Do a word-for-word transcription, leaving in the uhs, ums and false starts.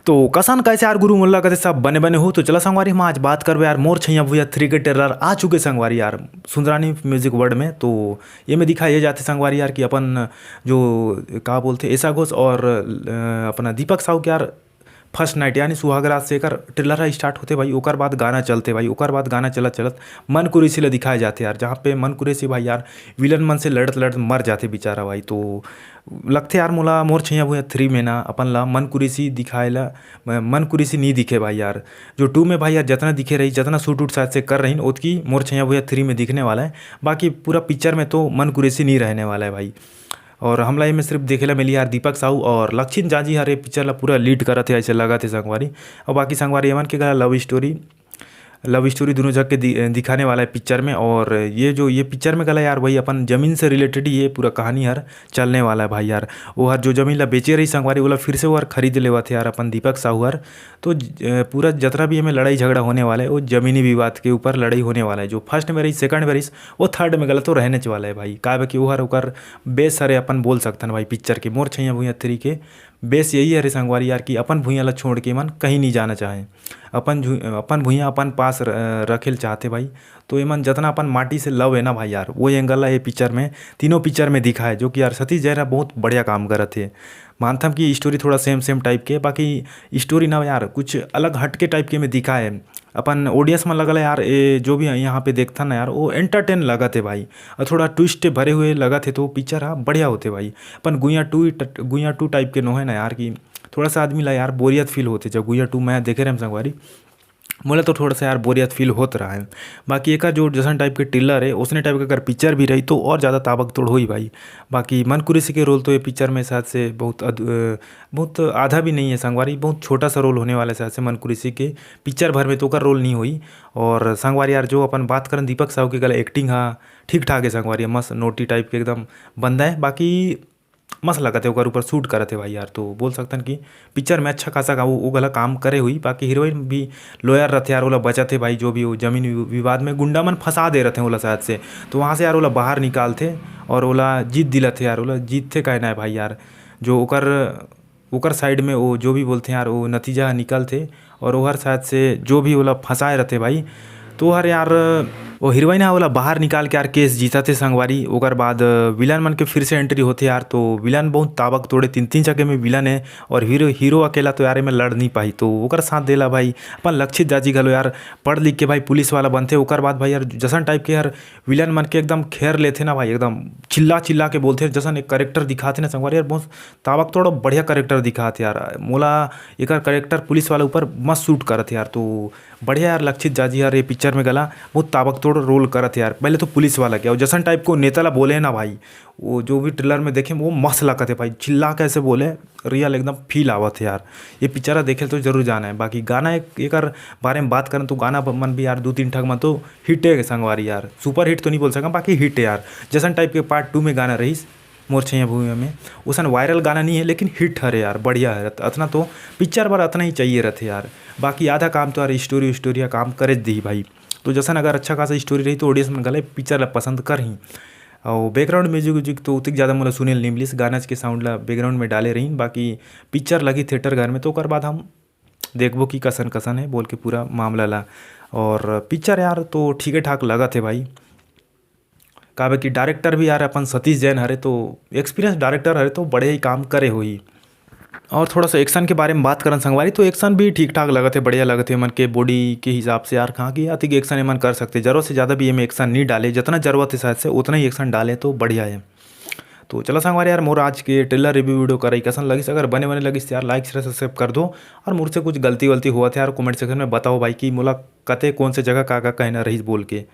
तो कसन कैसे यार गुरु मोला कथे सब बने बने हो। तो चला संगवारी, हम आज बात करबे यार मोर छैया भुइया थ्री के ट्रेलर आ चुके संगवारी यार सुंदरानी म्यूजिक वर्ल्ड में। तो ये में दिखाए जाथे संगवारी यार कि अपन जो का बोलथे ईशा घोष और अ, अपना दीपक साहू के यार फर्स्ट नाइट यानी सुहाग रात से एकर ट्रेलर ह स्टार्ट होथे भाई, ओकर बाद गाना चलथे भाई, ओकर बाद गाना चलत चलत मन कुरैशी ल दिखाए जाथे यार, जहाँ पे मन कुरैशी भाई यार विलन मन से लड़त लड़त मर जाथे बेचारा भाई। तो लगथे यार मोला मोर छैया भुइया थ्री में ना अपन ला मन कुरैशी दिखाए ला म-, मन कुरैशी नहीं दिखे भाई यार। जो टू में भाई यार जितना दिखे रही, जितना शूट उट शायद से कर रही ओतकी मोर छैया भुइया थ्री में दिखने वाला है। बाकी पूरा पिक्चर में तो मन कुरैशी नहीं रहने वाला है भाई। और हमला एमे सिर्फ देखे ला मिली यार दीपक साहू और लक्षित जाजी हर ये पिक्चर ला पूरा लीड करत हे ऐसे लगत हे संगवारी। और बाकी संगवारी एमन के घला लव स्टोरी लव स्टोरी दोनों जग के दि-, दिखाने वाला है पिक्चर में। और ये जो ये पिक्चर में गला यार वही अपन जमीन से रिलेटेड ही ये पूरा कहानी हर चलने वाला है भाई यार। वो हर जो जमीन ला बेचे रही संगवारी, ओला फिर से वो हर खरीद लेवत हे यार अपन दीपक साहू हर। तो ज-, अ, पूरा जितना भी हमें लड़ाई झगड़ा होने वाला है वो जमीनी विवाद के ऊपर लड़ाई होने वाला है। जो फर्स्ट में रही, सेकंड में रही, वो थर्ड में गला तो रहने च वाला है भाई। काहे कि वो हर ओकर बेस हरे अपन बोल सकथन भाई पिक्चर के मोर छैया भुइया थ्री के बेस यही हरे संगवारी यार कि अपन भुइया ला छोड़ के मन कहीं नहीं जाना चाहे। अपन झु-, अपन भुइया अपन पास र-, रखे ल चाहथे भाई। तो एमन जितना अपन माटी से लव है ना भाई यार, वो एंगल ला ये पिक्चर में, तीनों पिक्चर में दिखा है, जो कि यार सतीश जैन ह बहुत बढ़िया काम करत हे। मानथम कि स्टोरी थोड़ा सेम सेम टाइप के, बाकी स्टोरी ना यार कुछ अलग हटके टाइप के में दिखा है। अपन ऑडियंस में लगल है यार, ये जो भी यहाँ पे देखथन ना यार, वो एंटरटेन लगत है भाई, और थोड़ा ट्विस्ट भरे हुए लगत है, तो पिक्चर हा बढ़िया होते भाई। अपन गुइया टू गुइया टू टाइप के नोहे ना यार कि थोड़ा सा आदमी ला यार बोरियत फील होते। जब गुइया टू मैं देखे रहे संगवारी, मोला तो थोड़ा सा यार बोरियत फील होत रहा है। बाकी एकर जो जैसन टाइप के ट्रेलर है, उसने टाइप के अगर पिक्चर भी रही तो और ज़्यादा ताबक तोड़ होई भाई। बाकी मन कुरैशी के रोल तो ये पिक्चर में शायद से बहुत अध-, अ, बहुत आधा भी नहीं है संगवारी, बहुत छोटा सा रोल होने वाला है शायद से मन कुरैशी के पिक्चर भर में, तो ओकर रोल नहीं होई। और संगवारी यार जो अपन बात करन दीपक साहू के गला एक्टिंग हा ठीक ठाक है संगवारी, मस्त नोटी टाइप के एकदम बंदा है। बाकी मस्त लगत है, ओकर ऊपर शूट करत है भाई यार। तो बोल सकथन कि पिक्चर में अच्छा खासा का वो, वो गला काम करे हुई। बाकी हीरोइन भी लॉयर रथे यार, ओला बचत है भाई, जो भी हो जमीन वि-, विवाद में गुंडा मन फंसा दे रथे ओला शायद से। तो वहाँ से यार ओला बाहर निकालथे और ओला जीत दिलाथे यार, ओला जीतथे कहना है भाई यार। जो ओकर ओकर साइड में वो जो भी बोलथे यार, वो नतीजा ह निकलथे और ओहर शायद से जो भी ओला फंसाए रथे भाई, तो हर यार वो हीरोइन हा ओला बाहर निकाल के यार केस जीतथे संगवारी। ओकर बाद विलन मन के फिर से एंट्री होथे यार, तो विलन बहुत ताबक तोड़े, तीन तीन जगह में विलन है और हीरो हीरो अकेला तो यार एमे लड़ नहीं पाही, तो ओकर साथ देला भाई अपन लक्षित जाजी घलो यार पढ़ लिख के भाई पुलिस वाला बनथे। ओकर बाद भाई यार जैसन टाइप के यार विलन मन के एकदम खेर लेथे ना भाई, एकदम चिल्ला चिल्ला के बोलथे, जैसन एक करेक्टर दिखाथे ना संगवारी यार, बहुत ताबक तोड़ बढ़िया करेक्टर दिखाथे यार। मोला एकर करेक्टर पुलिस वाला ऊपर मस्त सूट करत यार। तो बढ़िया यार लक्षित जाजी यार ये पिक्चर में गला बहुत ताबक तोड़ रोल करत यार। पहले तो पुलिस वाला के और जैसन टाइप को नेता ला बोले ना भाई, वो जो भी ट्रेलर में देखे वो मस्त लगत है भाई, चिल्ला कैसे बोले, रियल एकदम फील आवत है यार। ये पिक्चर देखे तो जरूर जाना है। बाकी गाना एक एकर बारे में बात करें तो गाना मन भी यार दो तीन ठक मन तो हिट है संगवारी यार, सुपर हिट तो नहीं बोल सका, बाकी हिट है यार। जैसन टाइप के पार्ट टू में गाना रहीस मोर छैया भुइया में, उसन वायरल गाना नहीं है, लेकिन हिट हरे यार, बढ़िया है। अतना तो पिक्चर बर अतना ही चाहिए रहते यार। बाकी आधा काम तो यार स्टोरी स्टोरी काम करे दी भाई। तो जैसन अगर अच्छा खासा स्टोरी रही तो ऑडियंस मन गले पिक्चर ला पसंद करही। और बैकग्राउंड म्यूजिक व्यूजिक तो उतिक ज़्यादा मोला सुने ल नहीं मिलिस, गाना के साउंड ला बैकग्राउंड में डाले रही। बाकी पिक्चर लगी थिएटर घर में तो ओकर बाद हम देखबो कि कसन कसन है बोल के पूरा मामला ला। और पिक्चर यार तो ठीक ठाक लगत है भाई। काबर कि डायरेक्टर भी यार अपन सतीश जैन हरे, तो एक्सपीरियंस डायरेक्टर हरे, तो बड़े ही काम करे होही। और थोड़ा सा एक्शन के बारे में बात करन संगवारी, तो एक्शन भी ठीक ठाक लगत है, बढ़िया लगत है। एमन के बॉडी के हिसाब से यार कहाँ की अतिक एक्शन एमन कर सकते, जरूरत से ज़्यादा भी एमे एक्शन नहीं डाले, जितना जरूरत है शायद से उतना ही एक्शन डाले तो बढ़िया है। तो चला संगवारी यार, मोर आज के ट्रेलर रिव्यू वीडियो करई कसन लगिस, अगर बने बने लगिस तो यार लाइक शेयर सब्सक्राइब कर दो। और मोर से कुछ गलती वलती हुआ था यार, कमेंट सेक्शन में बताओ भाई कि मोला कते कौन से जगह का का कहना रहीस बोल के।